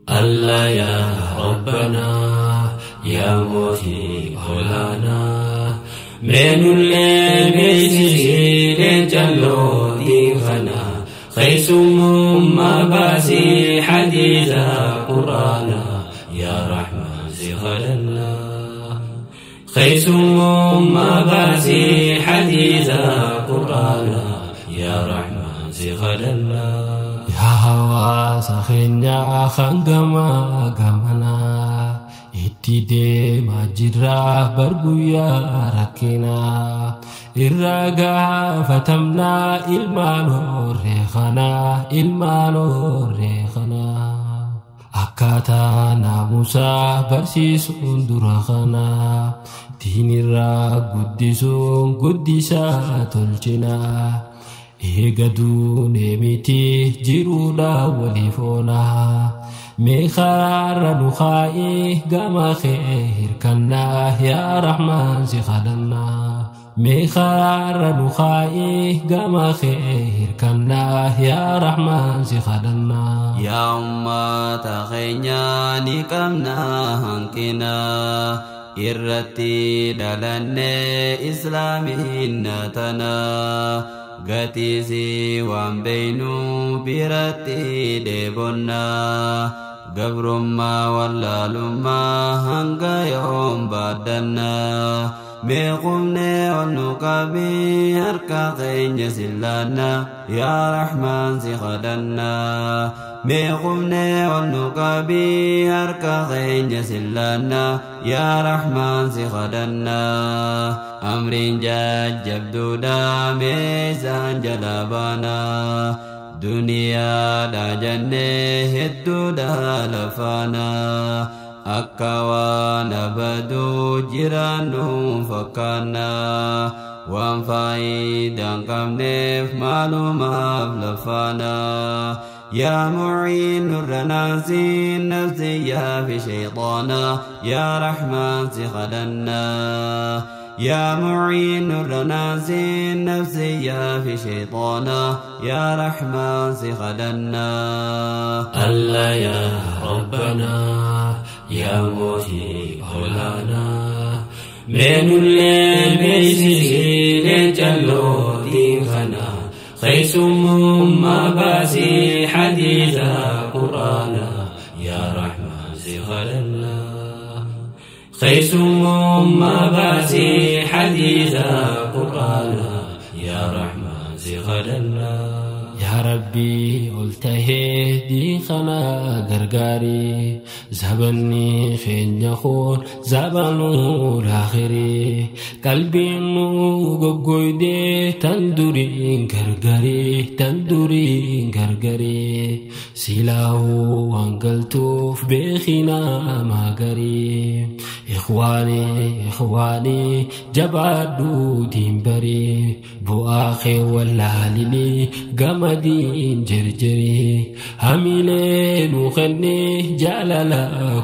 الله يا ربنا يا موتي مولانا من اللي بيسير جلو ديخنا خيسم ما باسي حديث قرانا يا رحمن سخلنا خيسم ما باسي حديث قرانا يا رحمن سخلنا يا hawaasa keenya hangama gamana itti deemaa jirra bar guyyaa rakkina irra gaafatamnaa ilmaan horree kanaa ilmaan horree kanaa akkaataa naamusaa barsiisuun dura kanaa diinirraa guddisuun guddisaa tolchinaa. Eega duunee miti jiruudha waliif oolaa mee karaarra nu kaa'ee gama kee hirkannaa yaa Rahmaan si kadhannaa mee karaarra nu kaa'ee gama kee hirkannaa yaa Rahmaan si kadhannaa. Yaa uummata keenya ni qabna hanqina irratti dhalannee islaamiin tana. Gatiisi waan beeynu biratti dheebonna gabrummaa wallaalummaa hanga yoom baaddanna mee qubnee ol nu qabii harka keenya sillaanna yaa Rahmaan si kadhanna mee qubnee ol nu qabii harka keenya sillaanna yaa Rahmaan si kadhanna. Amriin jajjabduudha meeshaan jala baana duniyaadha jennee hedduudha lafaana akka waan abaduu jiraannu fakkaanna waan faayidaan qabneef maalumaaf lafaana. يا معين الرناسي النفسية في شيطانا يا رحمن سخلنا يا معين الرناسي النفسية في شيطانا يا رحمن سخلنا الله يا ربنا يا موتي مولانا من الليل بيسير جلو ديخنا خيسم ما باسي حديث قرانا يا رحمن سخلنا خيسم ما باسي حديث قرانا يا رحمن سخلنا يا ربي قلت هدي خنا غرغاري زبني خين يخون زبنو الآخري قلبي نو غوغويدي تندورين غرغري تندورين غرغري سلاو وانقلتوف بخنا ما غري إخواني إخواني جبادو دينبري بواخي واللاليني قمدين جرجري هميلين وخني جلال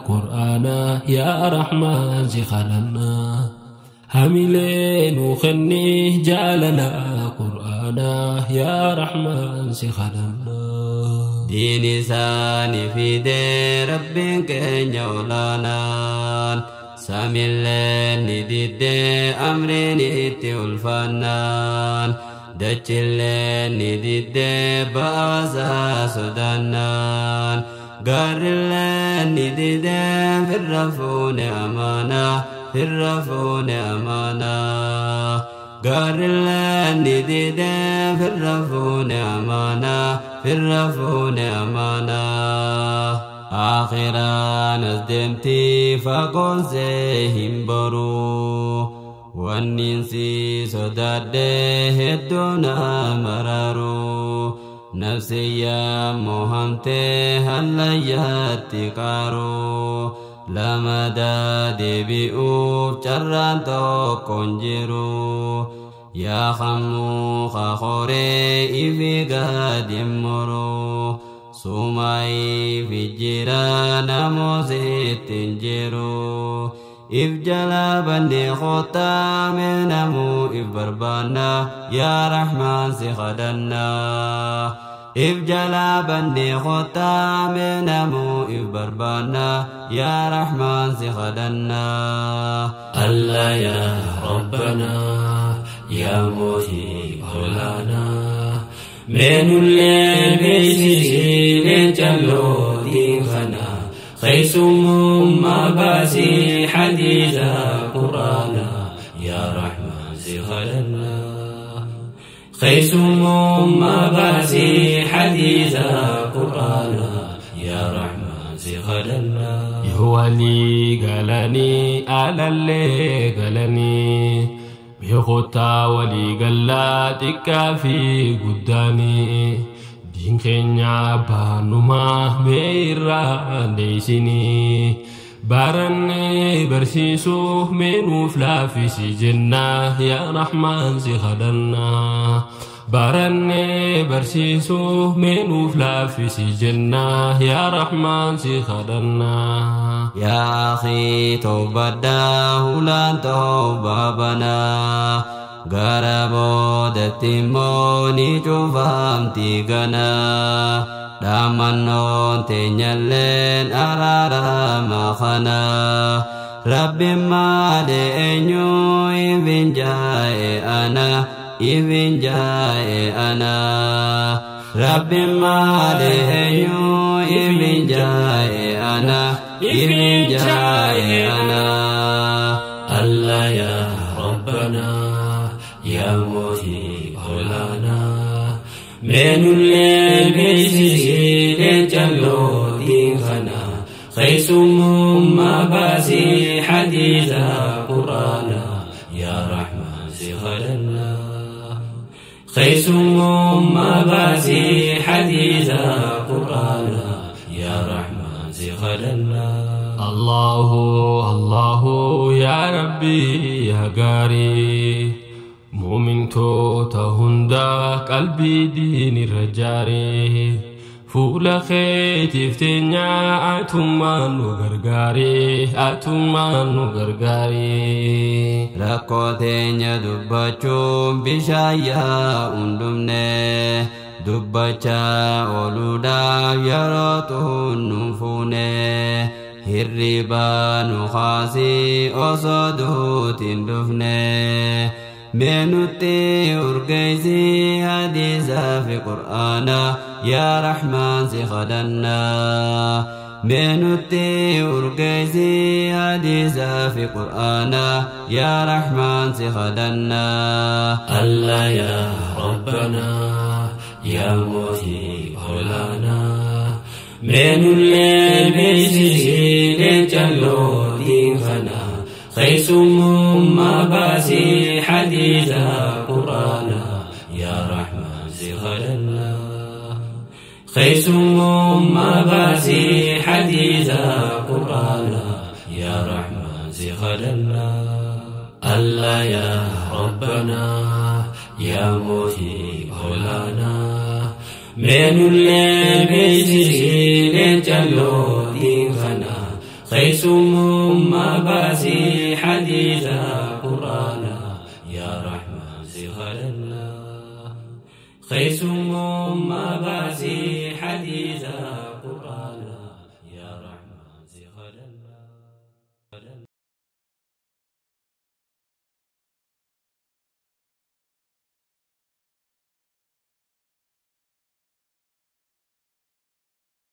قرآنا يا رحمن زخلنا هميلين وخني جلال قرآنا يا رحمن زخلنا دين ساني في دي ربك جولانان سامي ندي أمرين الفنان دجلين ندي باسا سودانان قارلين ندي في الرفون أمانة في الرفون أمانة قارلين ندي في الرفون أمانة في الرفون أمانة آخرا نزدمتي فقون سيهم برو والننسي صداد هدونا مرارو نفسي مهمتي هل ياتقارو لمدى دبئو جران توكنجرو يا خمو خخوري إفي قادم مرو سوماي في جيران موزيت جيرو إف جلابني خطا من أمو إف بربانا يا رحمن سخدنا. If jalaa bannee kottaa mee namuu if barbaanna yaa Rahmaan si kadhannaa. Allah yaa Rabbanaa yaa mootii olaanaa mee nullee beeksisii leencallootiin kana keessummaa baasii hadiisa quraanaa yaa Rahmaan si kadhannaa. Keessummaa baasii hadiisa quraanaa yaa Rahmaan si kadhannaa. Yoo walii galanii alallee galanii beekotaa walii galaa xiqqaa fi guddaanii diin keenya baanumaa mee irraa deessinii barannee barsiisuuf mee nuuf laaffisi jennaa yaa Rahmaan si kadhannaa. Barannee barsiisuuf mee nuuf laaffisi jennaa yaa Rahmaan si kadhannaa. Yaa akhii tawbadhaa hulaan tawbaa banaa gara boodatti immoo ni cufamti ganaa dhaamannoon teenyalleen araarama kanaa Rabbiin malee eenyu ifin jaa'e ana ifin jaa'e ana Rabbiin malee eenyu ifin jaa'e ana ifin jaa'e ana. Allah yaa Rabbanaa yaa mootii olaanaa mee nullee beeksisii leencallootiin kana keessummaa baasii hadiisa quraanaa yaa Rahmaan si kadhannaa. Keessummaa baasii hadiisa quraanaa yaa Rahmaan si kadhannaa. Allahu Allahu yaa Rabbi yaa gaarii muumintoota hundaa qalbii diin irra jaaree fuula keetiif teenyaa atummaan nu gargaaree atummaan nu gargaaree. Rakkoo teenya dubbachuun bishaan yaa'uun dhumne dubbachaa ooluudhaaf yeroo tuunnuun fuune hirribaa nu kaasii osoo duutiin dhufne mee nutti urgeessii hadiisaa fi qur'aana yaa Rahmaan si kadhannaa. Mee nutti urgeessii hadiisaa fi qur'aana yaa Rahmaan si kadhannaa. Allah yaa Rabbanaa yaa mootii olaanaa mee nullee beeksisii leencallootiin kana keessummaa baasii hadiisa quraanaa yaa Rahmaan si kadhannaa. Keessummaa baasii hadiisa quraanaa yaa Rahmaan si kadhannaa. Allah yaa Rabbanaa yaa mootii olaanaa mee nullee beeksisii leencallootiin kana keessummaa baasii hadiisa quraanaa yaa Rahmaan si kadhannaa. Keessummaa baasii